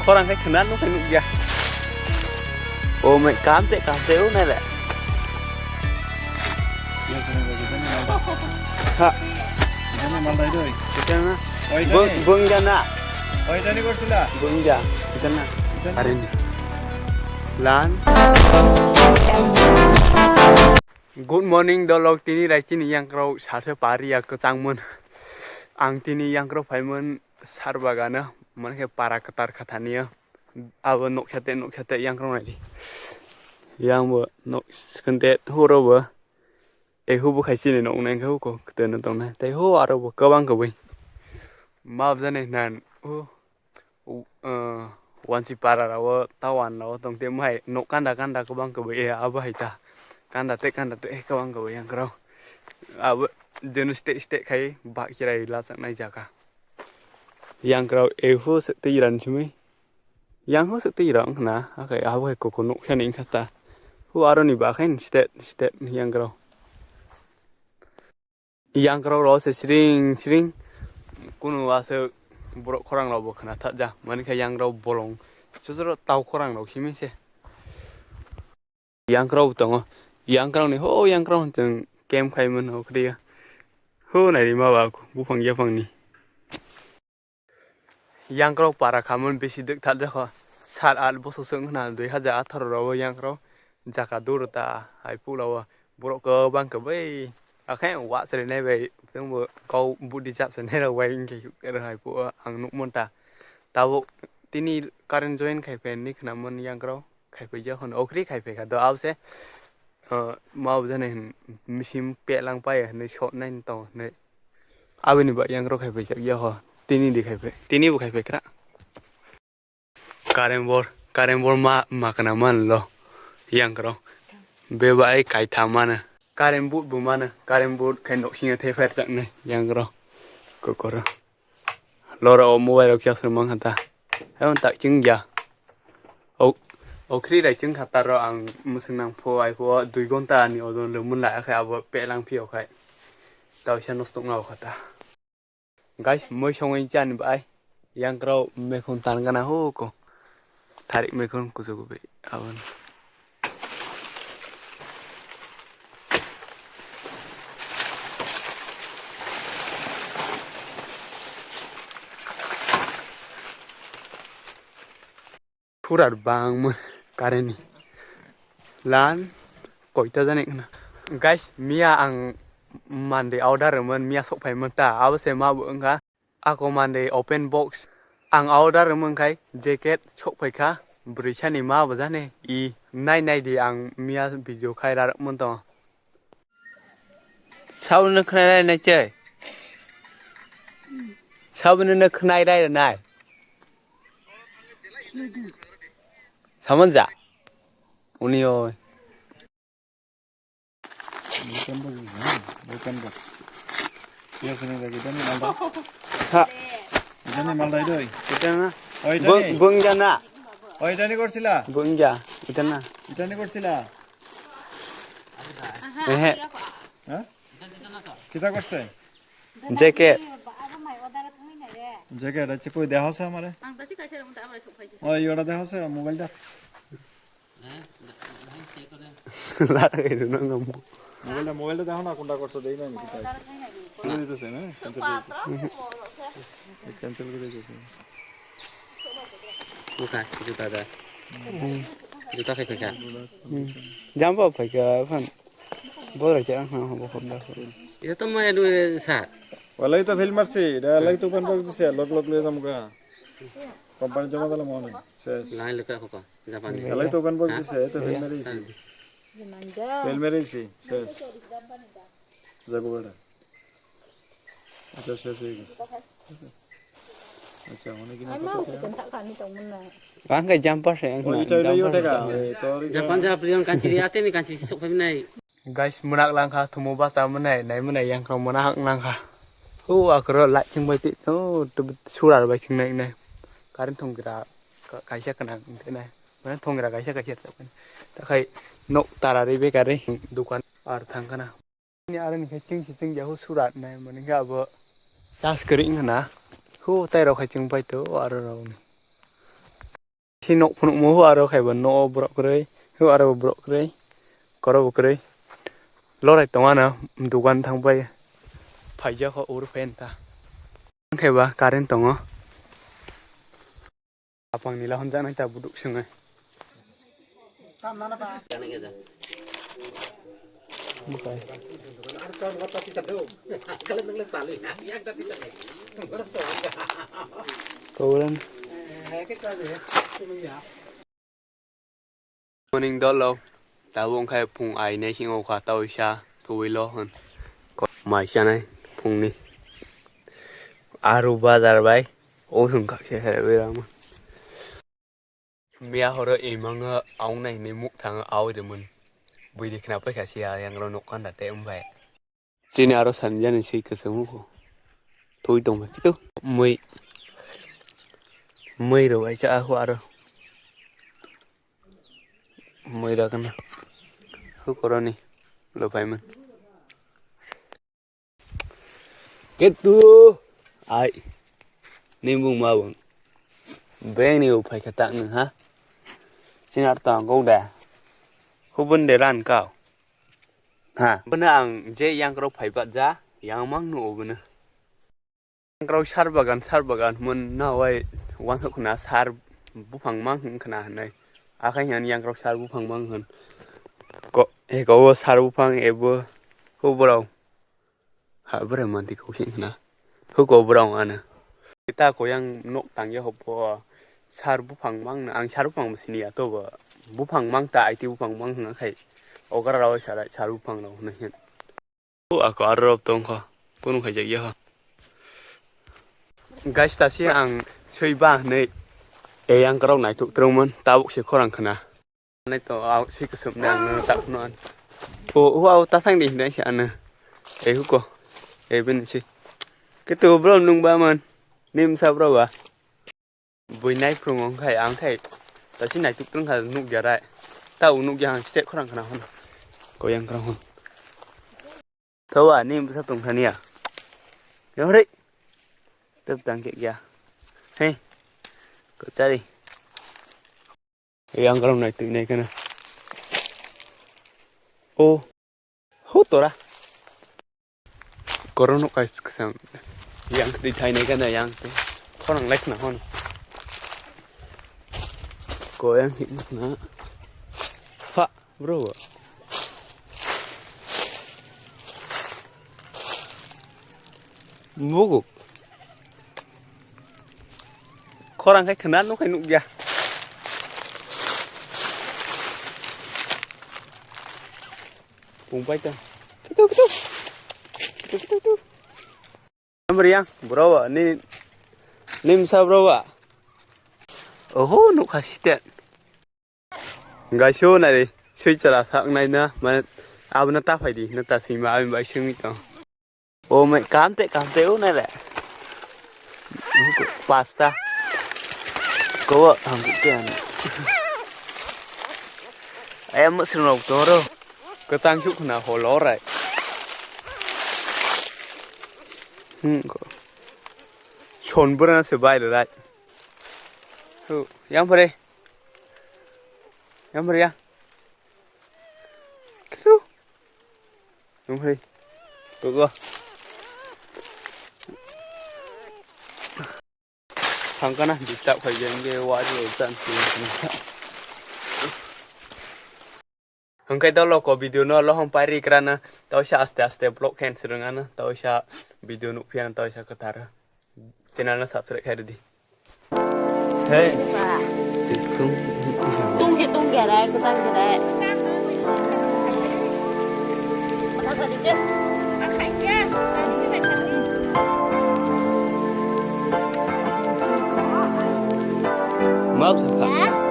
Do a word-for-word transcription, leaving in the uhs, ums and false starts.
Khorang khe khna nukhe nukya. O mai kam te kam te o nai le. Ha. Kita na. Bung, bung jana. Bung ja. Kita na. Hari ini. Lan. Good morning, dolok. Tini rai chini yangkrao sarse pari ya kwchangmon. Ang tini yangkrao phaimon sar bagano, mane khe para kwtar khathani ya. Abo noksa te, noksa te yangkrao naidi. Yang bo nok skante huro bo. E hubo khai chini nok nang khe huko kwteno tongnai. Tei ho aro bo kwbang kwbwi. Ma bwjani nan. Hu. U-, uh, wansi para rao, tawan rao tong te, mohai nok kanda kanda kwbang kwbwi, eh, abo hai ta. Kanda te, kanda te, eh, kwbang kwbwi yangkrao. Abo jenu state state khai bak chirai lachaknai jaga. Yangkrao, eh, hu se twi ran simi. Yang hu se twi ran khna, akai abo hai koko nok khani wngkha ta. Hu aro ni ba khai state state yangkrao. Yangkrao rok se siring siring, kunu aswk borok khorang rok bo khna thajak, mani khe yangkrao bolong chujuro tau khorang rok simi se. Yangkrao bo tongo, yangkrao ni ho yangkrao chwng camp khai mano khriya. Ho nai rima ba buphang yaphang ni. Yangkrao para khamon bisi dwk thar jakho. Sat at bosok se wngkha na, dui hajar atharo rao yangkrao jaka duro ta hai pulao borok kwbang kwbwi. Akhe wa chwrainai bai chwngbo kau budi chapsainai rok bai wngkhe ero hai po ang nukmon ta. Tabuk tini current join khai phaini khnamon yangkrao. Khai phaijak hwn, okri khai phaikha do, abose, uh, ma bujani hwn, misim pelang paya hwnwi sotnai tong hwnwi. Aboni ba yangkrao khai phaijak yaho, tini di khai phai, tini bo khai phaikha. Current board, current board ma, ma kana man lo, yangkrao. Beba ai kaitha mano. Current board bo mano, current board khai nok singa thai phair jaknai, yangkrao. Kokoro. Lora o mobile rok siya sung mang kha ta. Ayang tak chwng ya. O, o khri rai chwng kha ta ro ang mwswng nang pho ai pho dui gonta ni odon le mun lai kha abo pelang phi o khai. Tau sa nos tok na o kha ta. Guys, moi songwi chani bai. Yangkrao mekhon tan gana ho ko. Tharik mekhon kuchuk bai abon. Pura bangma current ni lan koita jani khna. Guys, miya ang mande order rwmon, miya sok phaimon ta, abo se ma bo wngkha. Ako mande open box. Ang order rwmwng khai jacket sok phaikha, bwrwi sani ma bwjani i nai nai di ang miya video khai rarwkmwng tongo. Saboni khwnai rai nai chai. Saboni no khwnai rai nai. Samanja. Uni oi. Weapon box is, ha? Weapon box. Iya, sini lagi. Itani malda. Ha. Itani malda itu, oi. Itana. Oh, itani. Bung, bung jana. Oh, itani korsila. Bung ja. Itana. Itani korsila. Ehe. Ha? Kita korse? Jacket. Jacket, acha koi dekha se amare. Oi, ora dekha se mobile ta. Lara kai duna ngambo. Mobile ta, mobile ta dekha na, kunda korse dei na, kita. Kunda itu se na, cancel kore itu. Cancel kore itu se. Buka, juta da. Juta khai khai kha. Jamba phaikha phan. Bora cha ha bo khobda. Ito to mai lu sa. Walai to fail marsi, da lai to kan bak dise, lok lok le jam ka. Company joma dala mone. Ses. Lai le ka ko Japan. Walai to kan bak dise, to fail mari si. Fail mari si. Ses. Jago bada. Acha ses. Acha, hone kini. Bang ka jumper se. Japan sa priyon kanchiri ate ni kanchiri sok phainai. Guys, mwnaklang kha, thumo bacha mwnai, nai mwnai, yangkrao mwnaklang kha. Hu, akhoro light chwng bai twi, oh, tw-, surar bai chwng nai, nai. Current thong gira ka-, kaisa kwnang, tei nai. Mane thong gira kaisa, kaisa tei nai. Takhai nok tara ri bekar ri, dukan ar thang khana. Ni aro ni khe chwng si chwng ya hu surar nai, mane khe abo charge kwrwi wngkha na. Hu, tai rok hai chwng bai to, aro rok ni. Si nok phunukmo hu aro khaiba no borok kwrwi, hu aro borok kwrwi, koro bo kwrwi. Lorai tong ano dukan thang pai. Phaijak ho ur phen ta. Khaiba current tongo. Apang nila honjak nai ta buduk swngai. Bukai. Problem. Morning dolo, tabuk wngkha phung ainai singo kha tawisa tubuilo hwn. Ko-, mai chanai phungni. Aru bazar bai, o hwn kha khe khe bai rama. Miya horo imang aung nai hinui muk thang aui de mun. Bui de khna pai kha sia yang ro nok kan da te um bai. Chini aro sanjani sui kwchwng wngkho. Twi tongbai kitu. Mui. Mui rwbai cha ahu aro. Mui rwgana. Hukoroni. Lophaimani. Kitu. Ai. Nimbung mabung. Beng ni uphai kha tak nung ha. Chini aro tong kok da. Hubun de ran kau. Ha, bono ang je yang rok phai bak ja, yang mang nugo bono. Yang rok sar bagan, sar bagan, mon na wai wansuk khna sar buphang mang hwn khna hwnwi. Akhai hwn yang rok sar buphang mang hwn. Ko, eko o sar buphang ebo, ko borok. Ha, bwrwi manti kok sing khna. Huko borok ano. Ta koyang nok tangya hopo. Sar buphang mang na, ang sar buphang sini ya to bo. Buphang mang ta, aiti buphang mang hwnga khai. Ogra rawi sarai sar buphang rok hwnwi hin. O ako aro rok tongkho. Kunu khai jakya ho. Guys, ta si ang sui ba hwnwi. Eyang rok naituk trongmon, tabuk se khorang khna. Nai to, au, si kusum ni ang no tak no an. O, o, au, ta thang di hinai si ano. E huko. E bin si. Kitu bro nung ba man. Nim sa bro ba. Bui nai prung ong khai, ang khai. Ta si nai tuk tung kha nuk ya rai. Ta u nuk ya ang step khorang khna hon. Ko yang khorang hon. Thawa ni bwsa tong thani ya. Yang hore. Tep tang ke ya. He. Ko chari. Yang kalam nai tui nai kana. O. Ho tora. Koro no kai ksang. Yang tui thai nai kana yang te. Khorang lek na hon. Ko yang hit na. Ha. Bro. Buguk. Khorang khai khna nukhai nukya. Pung pai ta. Kitu, kitu. Kitu, kitu, kitu. Amriang, bro, ni, ni misa bro ba. Oho, nukha site. Gaisio nai, sui chala sak nai na, mane, abna ta phai di, na ta sima, abin bai singwi tong. O mai, kam te, kam te, o nai le. Pasta. Ko, ang te an. Ayam mo sirno toro. Kwtang suk khna holo rai. Hmm, ko. Son bwrana se bai rai. Hu, yang pare. Yang pare ya. Kisu. Yang pare. Ko ko. Thangkana disturb khai jeng ge wa je chan. Hwnkhe dolo ko video no lohong pai ri krana, tawisa aste aste vlog khe swrwngano, tawisa video nukphiya, tawisa kwthar channel no subscribe khai rwdi. Hey. Tung. Tung khe tung khe re, kwchang khe re. Maaf sakha.